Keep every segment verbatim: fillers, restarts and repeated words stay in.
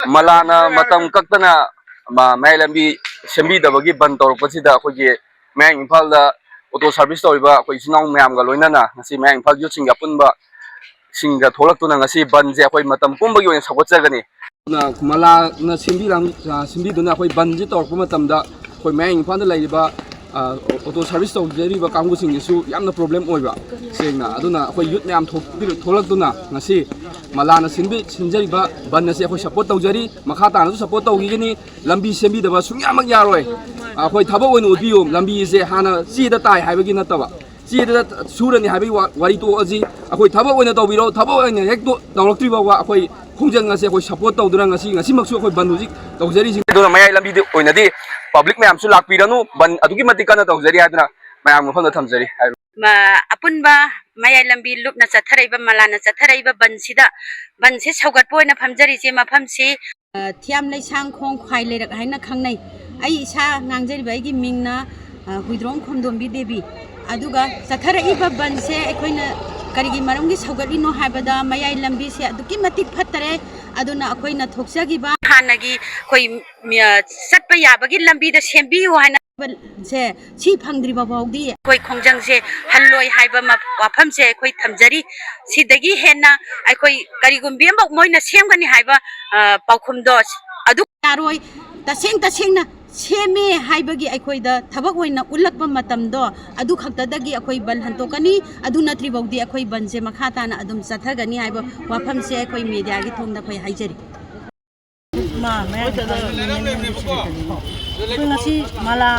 ꯃꯂꯥꯅ ꯃꯇꯝ ꯀꯛꯇꯅ ꯃ-, ꯃꯌꯥꯏ ꯂꯝꯕꯤ ꯁꯦꯝꯕꯤꯗꯕꯒꯤ ꯕꯟ ꯇꯧꯔꯛꯄꯁꯤꯗ ꯑꯩꯈꯣꯏꯒꯤ ꯃꯌꯥꯡ ꯏꯝꯐꯥꯜꯗ ꯑꯣꯇꯣ ꯁꯥꯔꯚꯤꯁ ꯇꯧꯔꯤꯕ ꯑꯩꯈꯣꯏ ꯏꯆꯤꯟ ꯏꯅꯥꯎ ꯃꯌꯥꯝꯒ ꯂꯣꯏꯅꯅ ꯉꯁꯤ ꯃꯌꯥꯡ ꯏꯝꯐꯥꯜ ꯌꯨꯠꯁꯤꯡꯒꯤ ꯑꯄꯨꯟꯕ ꯁꯤꯡꯒ ꯊꯣꯛꯂꯛꯇꯨꯅ ꯉꯁꯤ ꯕꯟꯁꯦ ꯑꯩꯈꯣꯏ ꯃꯇꯝ ꯄꯨꯝꯕꯒꯤ ꯑꯣꯏꯅ ꯁꯧꯒꯠꯆꯒꯅꯤ꯫ ꯑꯗꯨꯅ ꯃꯂꯥꯅ ꯁꯤꯟꯕꯤꯔꯝ-, ꯑ, ꯁꯤꯟꯕꯤꯗꯨꯅ ꯑꯩꯈꯣꯏ ꯕꯟꯁꯦ ꯇꯧꯔꯛꯄ ꯃꯇꯝꯗ ꯑꯩꯈꯣꯏ ꯃꯌꯥꯡ ꯏꯝꯐꯥꯜꯗ ꯂꯩꯔꯤꯕ, ꯑ, ꯑꯣꯇꯣ ꯁꯥꯔꯚꯤꯁ ꯇꯧꯖꯔꯤꯕ ꯀꯥꯡꯕꯨꯁꯤꯡꯁꯤꯁꯨ ꯌꯥꯝꯅ ꯄ꯭ꯔꯣꯕ꯭ꯂꯦꯝ ꯑꯣꯏꯕ, ꯁꯦꯡꯅ꯫ ꯑꯗꯨꯅ ꯑꯩꯈꯣꯏ ꯌꯨꯠ ꯃꯌꯥꯝ ꯊꯣꯛꯄꯤꯔ-, ꯊꯣꯛꯂꯛꯇꯨꯅ ꯉꯁꯤ ꯃꯂꯥꯅ ꯁꯤꯟꯕꯤ-, ꯁꯤꯟꯖꯔꯤꯕ ꯕꯟ ꯑꯁꯤ ꯑꯩꯈꯣꯏ ꯁꯞꯄꯣꯔꯠ ꯇꯧꯖꯔꯤ, ꯃꯈꯥ ꯇꯥꯅꯁꯨ ꯁꯞꯄꯣꯔꯠ ꯇꯧꯈꯤꯒꯅꯤ꯫ ꯂꯝꯕꯤ ꯁꯦꯝꯕꯤꯗꯕ ꯁꯨꯡꯌꯥꯃꯛ ꯌꯥꯔꯣꯏ꯫ ꯑꯩꯈꯣꯏ ꯊꯕꯛ ꯑꯣꯏꯅ ꯎꯠꯄꯤꯌꯨ, ꯂꯝꯕꯤꯁꯦ ꯍꯥꯟꯅ ꯆꯦꯗ ꯇꯥꯏ ꯍꯥꯏꯕꯒꯤ ꯅꯠꯇꯕ꯫ ꯆꯦꯗ ꯁꯨꯔꯅꯤ ꯍꯥꯏꯕꯒꯤ ꯋꯥ-, ꯋꯥꯔꯤ ꯇꯣꯛꯑꯁꯤ꯫ ꯑꯩꯈꯣꯏ ꯊꯕꯛ ꯑꯣꯏꯅ ꯇꯧꯕꯤꯔꯣ, ꯊꯕꯛ ꯑꯣꯏꯅ ꯍꯦꯛ ꯇꯣ-, ꯇꯧꯔꯛꯇ꯭ꯔꯤ ꯐꯥꯎꯕ ꯑꯩꯈꯣꯏ ꯈꯣꯡꯖꯪ ꯑꯁꯦ ꯑꯩꯈꯣꯏ ꯁꯞꯄꯣꯔꯠ ꯇꯧꯗꯨꯅ ꯉꯁꯤ, ꯉꯁꯤꯃꯛꯁꯨ ꯑꯩꯈꯣꯏ ꯕꯟ ꯍꯧꯖꯤꯛ ꯇꯧꯖꯔꯤꯁꯤ꯫ ꯑꯗꯨꯅ ꯃꯌꯥꯏ ꯂꯝꯕꯤꯗ ꯑꯣꯏꯅꯗꯤ ꯄꯕ꯭ꯂꯤꯛ ꯃꯌꯥꯝꯁꯨ ꯂꯥꯛꯄꯤꯔꯅꯨ, ꯕꯟ ꯑꯗꯨꯛꯀꯤ ꯃꯇꯤꯛ ꯀꯟꯅ ꯇꯧꯖꯔꯤ ꯍꯥꯏꯗꯨꯅ ꯃꯌꯥꯝ ꯃꯐꯝꯗ ꯊꯝꯖꯔꯤ ꯍꯥꯏꯕ꯫ ꯃ-, ꯑꯄꯨꯟꯕ ꯃꯌꯥꯏ ꯂꯝꯕꯤ ꯂꯨꯞꯅ ꯆꯠꯊꯔꯛꯏꯕ, ꯃꯂꯥꯅ ꯆꯠꯊꯔꯛꯏꯕ ꯕꯟꯁꯤꯗ, ꯕꯟꯁꯦ ꯁꯧꯒꯠꯄ ꯑꯣꯏꯅ ꯐꯝꯖꯔꯤꯁꯦ ꯃꯐꯝꯁꯤ, ꯑ, ꯊꯤꯌꯥꯝ ꯂꯩꯁꯥꯡꯈꯣꯡ ꯈ꯭ꯋꯥꯏ ꯂꯩꯔꯛ ꯍꯥꯏꯅ ꯈꯪꯅꯩ꯫ ꯑꯩ ꯏꯁꯥ ꯉꯥꯡꯖꯔꯤꯕ ꯑꯩꯒꯤ ꯃꯤꯡꯅ, ꯑ, ꯍꯨꯏꯗ꯭ꯔꯣꯝ ꯈꯣꯝꯗꯣꯝꯕꯤ ꯗꯦꯕꯤ꯫ ꯑꯗꯨꯒ ꯆꯠꯊꯔꯛꯏꯕ ꯕꯟꯁꯦ ꯑꯩꯈꯣꯏꯅ ꯀꯔꯤꯒꯤ ꯃꯔꯝꯒꯤ ꯁꯧꯒꯠꯂꯤꯅꯣ ꯍꯥꯏꯕꯗ, ꯃꯌꯥꯏ ꯂꯝꯕꯤꯁꯦ ꯑꯗꯨꯛꯀꯤ ꯃꯇꯤꯛ ꯐꯠꯇꯔꯦ꯫ ꯑꯗꯨꯅ ꯑꯩꯈꯣꯏꯅ ꯊꯣꯛꯆꯈꯤꯕ ꯍꯥꯟꯅꯒꯤ ꯑꯩꯈꯣꯏ, ꯃꯤ, ꯑ, ꯆꯠꯄ ꯌꯥꯕꯒꯤ ꯂꯝꯕꯤꯗ ꯁꯦꯝꯕꯤꯌꯨ ꯍꯥꯏꯅ ꯁꯦ, ꯁꯤ ꯐꯪꯗ꯭ꯔꯤꯕ ꯐꯥꯎꯗꯤ ꯑꯩꯈꯣꯏ ꯈꯣꯡꯖꯪꯁꯦ ꯍꯜꯂꯣꯏ ꯍꯥꯏꯕ ꯃ-, ꯋꯥꯐꯝꯁꯦ ꯑꯩꯈꯣꯏ ꯊꯝꯖꯔꯤ꯫ ꯁꯤꯗꯒꯤ ꯍꯦꯟꯅ ꯑꯩꯈꯣꯏ ꯀꯔꯤꯒꯨꯝꯕꯤ ꯑꯃ ꯃꯣꯏꯅ ꯁꯦꯝꯒꯅꯤ ꯍꯥꯏꯕ, ꯑ, ꯄꯥꯎꯈꯨꯝꯗꯣ ꯑꯗꯨ ꯌꯥꯔꯣꯏ꯫ ꯇꯁꯦꯡ ꯇꯁꯦꯡꯅ ꯁꯦꯝꯃꯦ ꯍꯥꯏꯕꯒꯤ ꯑꯩꯈꯣꯏꯗ ꯊꯕꯛ ꯑꯣꯏꯅ ꯎꯠꯂꯛꯄ ꯃꯇꯝꯗꯣ, ꯑꯗꯨ ꯈꯛꯇꯗꯒꯤ ꯑꯩꯈꯣꯏ ꯕꯟ ꯍꯟꯇꯣꯛꯀꯅꯤ꯫ ꯑꯗꯨ ꯅꯠꯇ꯭ꯔꯤꯐꯥꯎꯗꯤ ꯑꯩꯈꯣꯏ ꯕꯟꯁꯦ ꯃꯈꯥ ꯇꯥꯅ ꯑꯗꯨꯝ ꯆꯠꯊꯒꯅꯤ ꯍꯥꯏꯕ ꯋꯥꯐꯝꯁꯦ ꯑꯩꯈꯣꯏ ꯃꯦꯗꯤꯌꯥꯒꯤ ꯊꯣꯡꯗ ꯑꯩꯈꯣꯏ ꯍꯥꯏꯖꯔꯤ꯫ ꯃꯥ ꯃꯌꯥꯡ ꯏꯝꯐꯥꯜꯒꯤ ꯌꯨꯅꯤꯌꯟ ꯃꯦꯝꯕꯔ ꯁꯦꯀ꯭ꯔꯦꯇꯔꯤꯅꯤ꯫ ꯑꯩꯈꯣꯏ ꯉꯁꯤ ꯃꯂꯥ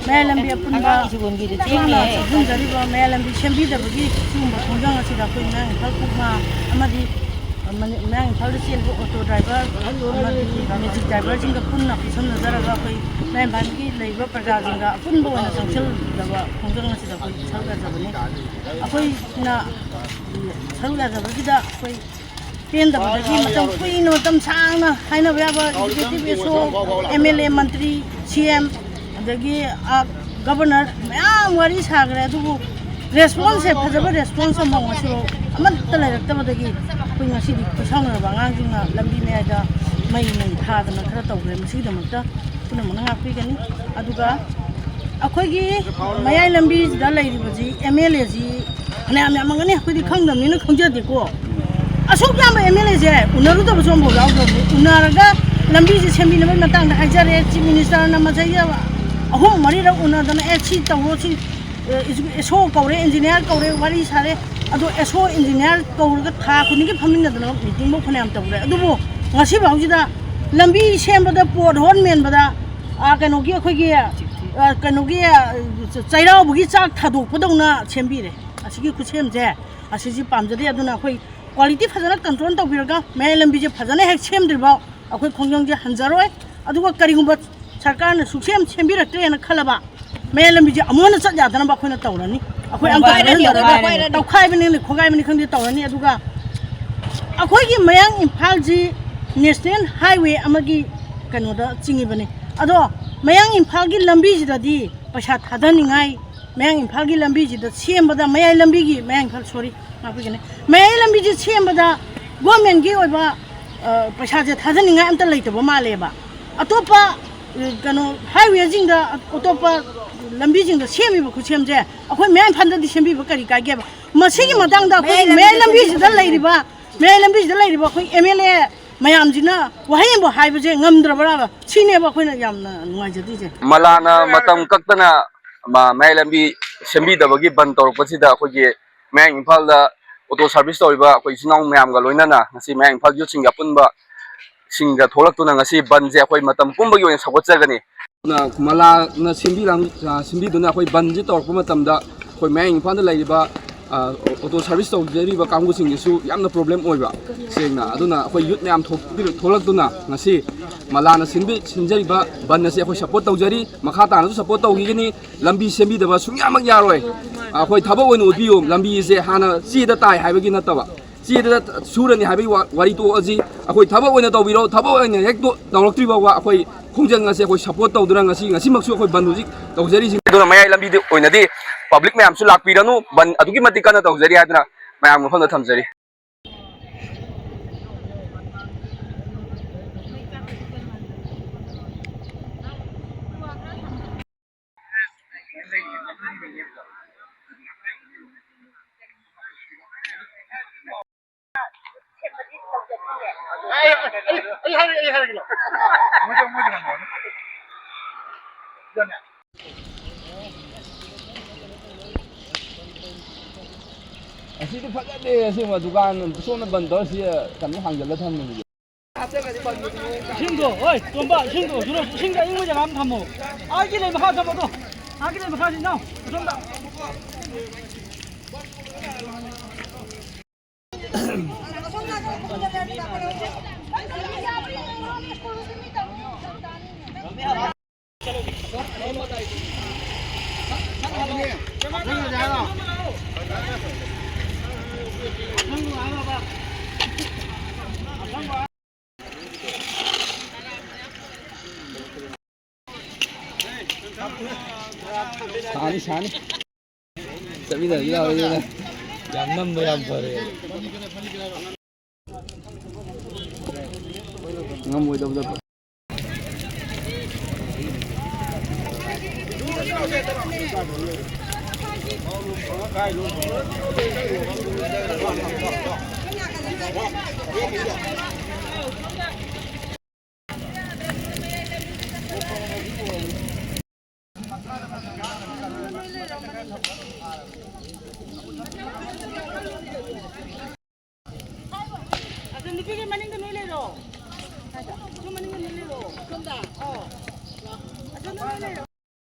ꯃꯌꯥꯏ ꯂꯝꯕꯤ ꯑꯄꯨꯟꯕ ꯊꯦꯡꯅ ꯆꯠꯍꯟꯖꯔꯤꯕ ꯃꯌꯥꯏ ꯂꯝꯕꯤ ꯁꯦꯝꯕꯤꯗꯕꯒꯤ ꯁꯤꯒꯨꯝꯕ ꯈꯣꯡꯖꯪ ꯑꯁꯤꯗ ꯑꯩꯈꯣꯏ ꯃꯌꯥꯡ ꯏꯝꯐꯥꯜ ꯀꯨꯛꯃꯥ ꯑꯃꯗꯤ ꯃꯅꯤ-, ꯃꯌꯥꯡ ꯏꯝꯐꯥꯜꯗ ꯆꯦꯟꯕ ꯑꯣꯇꯣ ꯗ꯭ꯔꯥꯏꯚꯔ ꯑꯃꯗꯤ ꯃꯦꯖꯤꯛ ꯗ꯭ꯔꯥꯏꯚꯔꯁꯤꯡꯒ ꯄꯨꯟꯅ ꯈꯨꯠꯁꯝꯅꯖꯔꯒ ꯑꯩꯈꯣꯏ ꯃꯌꯥꯡ ꯏꯝꯐꯥꯜꯒꯤ ꯂꯩꯔꯤꯕ ꯄ꯭ꯔꯖꯥꯁꯤꯡꯒ ꯑꯄꯨꯟꯕ ꯑꯣꯏꯅ ꯆꯪꯁꯤꯜꯂꯕ ꯈꯣꯡꯖꯪ ꯑꯁꯤꯗ ꯑꯩꯈꯣꯏ ꯁꯔꯨꯛ ꯌꯥꯖꯕꯅꯤ꯫ ꯑꯩꯈꯣꯏꯅ ꯁꯔꯨꯛ ꯌꯥꯖꯕꯁꯤꯗ ꯑꯩꯈꯣꯏ ꯄꯦꯟꯗꯕꯗꯒꯤ ꯃꯇꯝ ꯀꯨꯏꯅ, ꯃꯇꯝ ꯁꯥꯡꯅ ꯍꯥꯏꯅꯕ ꯌꯥꯕ ꯑꯦꯛꯖꯤꯀ꯭ꯌꯨꯇꯤꯚ ꯑꯦꯁ ꯑꯣ, ꯑꯦꯝ ꯑꯦꯜ ꯑꯦ, ꯃꯟꯇ꯭ꯔꯤ, ꯁꯤ ꯑꯦꯝ, ꯑꯗꯒꯤ, ꯑ, ꯒꯕꯔꯅꯔ ꯃꯌꯥꯝ ꯋꯥꯔꯤ ꯁꯥꯈ꯭ꯔꯦ, ꯑꯗꯨꯕꯨ ꯔꯦꯁꯄꯣꯟꯁꯁꯦ, ꯐꯖꯕ ꯔꯦꯁꯄꯣꯟꯁ ꯑꯃ ꯉꯁꯤ ꯑꯃꯠꯇ ꯂꯩꯔꯛꯇꯕꯗꯒꯤ ꯑꯩꯈꯣꯏ ꯉꯁꯤꯗꯤ ꯈꯨꯠꯁꯥꯎꯅꯔꯕ ꯑꯉꯥꯡꯁꯤꯡꯅ ꯂꯝꯕꯤ ꯃꯌꯥꯏꯗ ꯃꯩ ꯅꯨꯡ ꯊꯥꯗꯅ ꯈꯔ ꯇꯧꯈ꯭ꯔꯦ꯫ ꯃꯁꯤꯒꯤꯗꯃꯛꯇ ꯄꯨꯝꯅꯃꯛꯅ ꯉꯥꯛꯄꯤꯒꯅꯤ꯫ ꯑꯗꯨꯒ ꯑꯩꯈꯣꯏꯒꯤ ꯃꯌꯥꯏ ꯂꯝꯕꯤꯁꯤꯗ ꯂꯩꯔꯤꯕꯁꯤ ꯑꯦꯝ ꯑꯦꯜ ꯑꯦꯁꯤ ꯐꯅꯌꯥꯝ ꯌꯥꯝꯃꯝꯒꯅꯤ, ꯑꯩꯈꯣꯏꯗꯤ ꯈꯪꯗꯕꯅꯤꯅ ꯈꯪꯖꯗꯦꯀꯣ꯫ ꯑꯁꯨꯛ ꯌꯥꯝꯕ ꯑꯦꯝ ꯑꯦꯜ ꯑꯦꯁꯦ ꯎꯅꯔꯨꯗꯕꯁꯨ ꯑꯃꯐꯥꯎ ꯌꯥꯎꯗ꯭ꯔꯕꯅꯤ꯫ ꯎꯅꯔꯒ ꯂꯝꯕꯤꯁꯦ ꯁꯦꯝꯕꯤꯅꯕꯒꯤ ꯃꯇꯥꯡꯗ ꯍꯥꯏꯖꯔꯦ꯫ ꯆꯤꯐ ꯃꯤꯅꯤꯁꯇꯔꯅ ꯃꯁꯩ ꯑꯍꯨꯝ ꯃꯔꯤꯔꯛ ꯎꯅꯗꯅ, "ꯑꯦ, ꯁꯤ ꯇꯧꯔꯣ, ꯁꯤ ꯑꯦꯁ ꯑꯣ ꯀꯧꯔꯦ, ꯏꯟꯖꯤꯅꯤꯌꯥꯔ ꯀꯧꯔꯦ", ꯋꯥꯔꯤ ꯁꯥꯔꯦ꯫ ꯑꯗꯣ ꯑꯦꯁ ꯑꯣ, ꯏꯟꯖꯤꯅꯤꯌꯥꯔ ꯀꯧꯔꯒ ꯊꯥ ꯈꯨꯗꯤꯡꯒꯤ ꯐꯝꯃꯤꯟꯅꯗꯅ ꯃꯤꯇꯤꯡꯐꯧ ꯐꯅꯌꯥꯝ ꯇꯧꯈ꯭ꯔꯦ꯫ ꯑꯗꯨꯕꯨ ꯉꯁꯤ ꯐꯥꯎꯁꯤꯗ ꯂꯝꯕꯤ ꯁꯦꯝꯕꯗ, ꯄꯣꯠ ꯍꯣꯜ ꯃꯦꯟꯕꯗ, ꯑꯥ, ꯀꯩꯅꯣꯒꯤ, ꯑꯩꯈꯣꯏꯒꯤ, ꯑꯥ, ꯀꯩꯅꯣꯒꯤ, ꯑꯥ, ꯆꯩꯔꯥꯎꯕꯒꯤ ꯆꯥꯛ ꯊꯥꯗꯣꯛꯄꯗꯧꯅ ꯁꯦꯝꯕꯤꯔꯦ꯫ ꯑꯁꯤꯒꯤ ꯈꯨꯠꯁꯦꯝꯁꯦ, ꯑꯁꯤꯁꯤ ꯄꯥꯝꯖꯗꯦ꯫ ꯑꯗꯨꯅ ꯑꯩꯈꯣꯏ ꯀ꯭ꯋꯥꯂꯤꯇꯤ ꯐꯖꯅ ꯀꯟꯇ꯭ꯔꯣꯜ ꯇꯧꯕꯤꯔꯒ ꯃꯌꯥꯏ ꯂꯝꯕꯤꯁꯦ ꯐꯖꯅ ꯍꯦꯛ ꯁꯦꯝꯗ꯭ꯔꯤꯐꯥꯎ ꯑꯩꯈꯣꯏ ꯈꯣꯡꯖꯪꯁꯦ ꯍꯟꯖꯔꯣꯏ꯫ ꯑꯗꯨꯒ ꯀꯔꯤꯒꯨꯝꯕ ꯁꯔꯀꯥꯔꯅ ꯁꯨꯛꯁꯦꯝ ꯁꯦꯝꯕꯤꯔꯛꯇ꯭ꯔꯦꯅ ꯈꯜꯂꯕ, ꯃꯌꯥꯏ ꯂꯝꯕꯤꯁꯦ ꯑꯃꯨꯛ ꯍꯟꯅ ꯆꯠ ꯌꯥꯗꯅꯕ ꯑꯩꯈꯣꯏꯅ ꯇꯧꯔꯅꯤ꯫ ꯑꯩꯈꯣꯏ ꯑꯪꯀ ꯈꯣꯒꯥꯏꯔꯅꯤ, ꯐꯖꯅ ꯈꯣꯒꯥꯏꯔꯅꯤ꯫ ꯇꯧꯔꯅꯤ꯫ ꯇꯧꯈꯥꯏꯕꯅꯤ ꯈꯪꯗꯦ, ꯈꯣꯒꯥꯏꯕꯅꯤ ꯈꯪꯗꯦ ꯇꯧꯔꯅꯤ꯫ ꯑꯗꯨꯒ ꯑꯩꯈꯣꯏꯒꯤ ꯃꯌꯥꯡ ꯏꯝꯐꯥꯜꯁꯤ ꯅꯦꯁꯅꯦꯜ ꯍꯥꯏꯋꯦ ꯑꯃꯒꯤ ꯀꯩꯅꯣꯗ ꯆꯤꯡꯉꯤꯕꯅꯤ꯫ ꯑꯗꯣ ꯃꯌꯥꯡ ꯏꯝꯐꯥꯜꯒꯤ ꯂꯝꯕꯤꯁꯤꯗꯗꯤ ꯄꯩꯁꯥ ꯊꯥꯗꯅꯤꯡꯉꯥꯏ, ꯃꯌꯥꯡ ꯏꯝꯐꯥꯜꯒꯤ ꯂꯝꯕꯤꯁꯤꯗ ꯁꯦꯝꯕꯗ, ꯃꯌꯥꯏ ꯂꯝꯕꯤꯒꯤ, ꯃꯌꯥꯡ ꯏꯝꯐꯥꯜ, ꯁꯣꯔꯤ, ꯉꯥꯛꯄꯤꯒꯅꯤ, ꯃꯌꯥꯏ ꯂꯝꯕꯤꯁꯤ ꯁꯦꯝꯕꯗ ꯒꯣꯔꯃꯦꯟꯒꯤ ꯑꯣꯏꯕ, ꯑ, ꯄꯩꯁꯥꯁꯦ ꯊꯥꯗꯅꯤꯡꯉꯥꯏ ꯑꯝꯇ ꯂꯩꯇꯕ ꯃꯥꯜꯂꯦꯕ꯫ ꯑꯇꯣꯞꯄ, ꯑ, ꯀꯩꯅꯣ, ꯍꯥꯏꯋꯦꯁꯤꯡꯗ, ꯑꯇꯣꯞꯄ ꯂꯝꯕꯤꯁꯤꯡꯗ ꯁꯦꯝꯃꯤꯕ ꯈꯨꯠꯁꯦꯝꯁꯦ ꯑꯩꯈꯣꯏ ꯃꯌꯥꯏ ꯏꯝꯐꯥꯜꯗꯗꯤ ꯁꯦꯝꯕꯤꯕ ꯀꯔꯤ ꯀꯥꯏꯒꯦꯕ? ꯃꯁꯤꯒꯤ ꯃꯇꯥꯡꯗ ꯑꯩꯈꯣꯏ ꯃꯌꯥꯏ ꯃꯌꯥꯏ ꯂꯝꯕꯤꯁꯤꯗ ꯂꯝꯕꯤꯁꯤꯗ ꯂꯩꯔꯤꯕ, ꯃꯌꯥꯏ ꯂꯝꯕꯤꯁꯤꯗ ꯂꯩꯔꯤꯕ ꯑꯩꯈꯣꯏ ꯑꯦꯝ ꯑꯦꯜ ꯑꯦ ꯃꯌꯥꯝꯁꯤꯅ ꯋꯥꯍꯩ ꯑꯃꯕꯨ ꯍꯥꯏꯕꯁꯦ ꯉꯝꯗ꯭ꯔꯕ꯭ꯔꯥꯕ? ꯁꯤꯅꯦꯕ ꯑꯩꯈꯣꯏꯅ ꯌꯥꯝꯅ ꯅꯨꯡꯉꯥꯏꯖꯗ꯭ꯔꯤꯁꯦ꯫ ꯃꯂꯥꯅ ꯃꯇꯝ ꯀꯛꯇꯅ ꯃ-, ꯃꯌꯥꯏ ꯂꯝꯕꯤ ꯁꯦꯝꯕꯤꯗꯕꯒꯤ ꯕꯟ ꯇꯧꯔꯛꯄꯁꯤꯗ ꯑꯩꯈꯣꯏꯒꯤ ꯃꯌꯥꯡ ꯏꯝꯐꯥꯜꯗ ꯑꯣꯇꯣ ꯁꯥꯔꯚꯤꯁ ꯇꯧꯔꯤꯕ ꯑꯩꯈꯣꯏ ꯏꯆꯤꯟ ꯏꯅꯥꯎ ꯃꯌꯥꯝꯒ ꯂꯣꯏꯅꯅ ꯉꯁꯤ ꯃꯌꯥꯡ ꯏꯝꯐꯥꯜ ꯌꯨꯠꯁꯤꯡꯒꯤ ꯑꯄꯨꯟꯕ ꯁꯤꯡꯒ ꯊꯣꯛꯂꯛꯇꯨꯅ ꯉꯁꯤ ꯕꯟꯁꯦ ꯑꯩꯈꯣꯏ ꯃꯇꯝ ꯄꯨꯝꯕꯒꯤ ꯑꯣꯏꯅ ꯁꯧꯒꯠꯆꯒꯅꯤ꯫ ꯑꯗꯨꯅ ꯃꯂꯥꯅ ꯁꯤꯟꯕꯤꯔꯝ-, ꯑ, ꯁꯤꯟꯕꯤꯗꯨꯅ ꯑꯩꯈꯣꯏ ꯕꯟꯁꯤ ꯇꯧꯔꯛꯄ ꯃꯇꯝꯗ ꯑꯩꯈꯣꯏ ꯃꯌꯥꯡ ꯏꯝꯐꯥꯜꯗ ꯂꯩꯔꯤꯕ, ꯑ, ꯑꯣꯇꯣ ꯁꯥꯔꯚꯤꯁ ꯇꯧꯖꯔꯤꯕ ꯀꯥꯡꯕꯨꯁꯤꯡꯒꯤꯁꯨ ꯌꯥꯝꯅ ꯄ꯭ꯔꯣꯕ꯭ꯂꯦꯝ ꯑꯣꯏꯕ, ꯁꯦꯡꯅ꯫ ꯑꯗꯨꯅ ꯑꯩꯈꯣꯏ ꯌꯨꯠ ꯃꯌꯥꯝ ꯊꯣꯛꯄꯤꯔ-, ꯊꯣꯛꯂꯛꯇꯨꯅ ꯉꯁꯤ ꯃꯂꯥꯅ ꯁꯤꯟꯕꯤ-, ꯁꯤꯟꯖꯔꯤꯕ ꯕꯟ ꯑꯁꯤ ꯑꯩꯈꯣꯏ ꯁꯞꯄꯣꯔꯠ ꯇꯧꯖꯔꯤ꯫ ꯃꯈꯥ ꯇꯥꯅꯁꯨ ꯁꯞꯄꯣꯔꯠ ꯇꯧꯈꯤꯒꯅꯤ꯫ ꯂꯝꯕꯤ ꯁꯦꯝꯕꯤꯗꯕ ꯁꯨꯡꯌꯥꯃꯛ ꯌꯥꯔꯣꯏ꯫ ꯑꯩꯈꯣꯏ ꯊꯕꯛ ꯑꯣꯏꯅ ꯎꯠꯄꯤꯌꯨ꯫ ꯂꯝꯕꯤꯁꯦ ꯍꯥꯟꯅ ꯆꯦꯗ ꯇꯥꯏ ꯍꯥꯏꯕꯒꯤ ꯅꯠꯇꯕ, ꯆꯦꯗ ꯁꯨꯔꯅꯤ ꯍꯥꯏꯕꯒꯤ ꯋꯥ-, ꯋꯥꯔꯤ ꯇꯣꯛꯑꯁꯤ꯫ ꯑꯩꯈꯣꯏ ꯊꯕꯛ ꯑꯣꯏꯅ ꯇꯧꯕꯤꯔꯣ꯫ ꯊꯕꯛ ꯑꯣꯏꯅ ꯍꯦꯛ ꯇꯣ-, ꯇꯧꯔꯛꯇ꯭ꯔꯤ ꯐꯥꯎꯕ ꯑꯩꯈꯣꯏ ꯈꯣꯡꯖꯪ ꯑꯁꯦ ꯑꯩꯈꯣꯏ ꯁꯄꯣꯔꯠ ꯇꯧꯗꯨꯅ ꯉꯁꯤ, ꯉꯁꯤꯃꯛꯁꯨ ꯑꯩꯈꯣꯏ ꯕꯟ ꯍꯧꯖꯤꯛ ꯇꯧꯖꯔꯤꯁꯤꯡ ꯑꯗꯨꯅ ꯃꯌꯥꯏ ꯂꯝꯕꯤꯗ ꯑꯣꯏꯅꯗꯤ ꯄꯕ꯭ꯂꯤꯛ ꯃꯌꯥꯝꯁꯨ ꯂꯥꯛꯄꯤꯔꯅꯨ, ꯕꯟ ꯑꯗꯨꯛꯀꯤ ꯃꯇꯤꯛ ꯀꯟꯅ ꯇꯧꯖꯔꯤ ꯍꯥꯏꯗꯨꯅ ꯃꯌꯥꯝ ꯃꯐꯝꯗ ꯊꯝꯖꯔꯤ꯫ ꯑꯩ, ꯑꯩ, ꯑꯩ ꯍꯥꯏꯔꯒꯦ, ꯑꯩ ꯍꯥꯏꯔꯒꯦ ꯂꯥꯎ꯫ ꯃꯣꯏꯗ, ꯃꯣꯏꯗ ꯍꯪꯉꯣ꯫ ꯑꯗꯨꯅꯦ꯫ ꯑꯁꯤꯗꯤ ꯐꯖꯗꯦ ꯑꯁꯦꯡꯕ, ꯗꯨꯀꯥꯟ ꯁꯣꯝꯅ ꯕꯟ ꯇꯧꯔ ꯁꯤ ꯀꯩꯅꯣ ꯍꯥꯡꯖꯜꯂ ꯊꯝꯃꯤꯅꯦ꯫ ꯏꯁꯤꯡꯗꯣ, ꯍꯣꯏ, ꯇꯣꯝꯕ, ꯏꯁꯤꯡꯗꯣ, ꯖꯨꯔꯣ, ꯏꯁꯤꯡꯗꯣ ꯑꯏꯪꯕ ꯖꯒꯥ ꯑꯃ ꯊꯝꯃꯣ꯫ ꯑꯥꯒꯤ ꯂꯩ ꯃꯈꯥ ꯊꯝꯃꯣ ꯑꯗꯣ꯫ ꯑꯥꯒꯤ ꯂꯩ ꯃꯈꯥꯁꯤ ꯏꯅꯥꯎ, ꯑꯁꯣꯝꯗ꯫ ꯁꯥꯅꯤ, ꯁꯥꯅꯤ꯫ ꯆꯠꯃꯤꯟꯅꯔꯁꯤ ꯂꯥꯛꯑꯣ, ꯏꯕꯦꯝꯃ꯫ ꯌꯥꯝ ꯅꯝꯕ ꯌꯥꯝ ꯐꯔꯦ꯫ ꯉꯝꯃꯣꯏꯗꯕꯗ꯫